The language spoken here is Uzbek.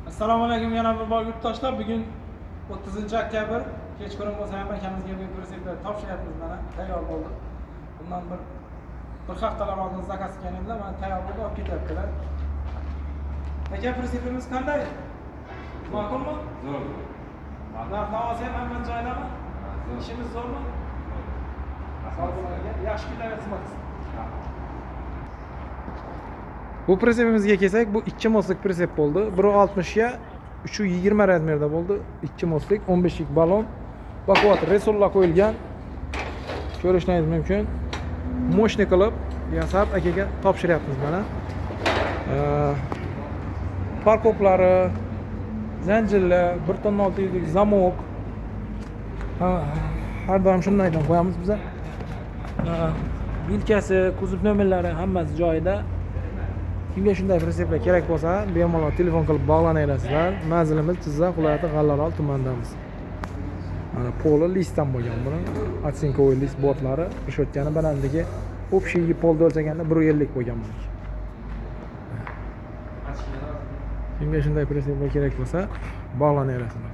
Assalomu alaykum yana bir bor yurtdoshlar. Bugun 30 oktyabr, kechqurun bo'lsa ham akamizga bir pritseplar topshiryapmiz, mana tayyor bo'ldi. Bundan bir haftalar oldin zakaz qilgan edilar, mana tayyor bo'ldi, olib ketyaptilar. Aka, pritsepimiz qanday? Ma'qulmi? Zo'r. Narx navosi ham hamma joyidami? Zo'r. Ishimiz zo'rmi? Sog' bo'ling aka, yaxshi kunlarga xizmat qilsin. Bu pritsepimizga kelsak, bu 2 мост lik pritsep bo'ldi. 1.60 ga 3.20 razmerda bo'ldi. 2 мост lik, 15 lik balon. Baquvvat resorlar qo'yilgan. Ko'rishingiz mumkin. Мощный qilib yasab akaga topshiryapmiz mana. Фаркоп lari, zanjirlar, 1 tonna 600 lik zamok. Ha, har doim shundaydan qo'yamiz biza. Ha, vilkasi, kuzov nomerlari hammasi joyida. Kimga shunday pritseplar kerak bo'lsa, bemalol telefon qilib bog'lanaverasizlar. Manzilimiz Jizzax viloyati, G'allaorol tumanidamiz. Mana poli listdan bo'lgan buni. Оцинковый list bortlari, решётка ni balandligi общий polda o'lchaganda 1.50 bo'lgan buniki. Kimga shunday pritseplar kerak bo'lsa, bog'lanaverasizlar.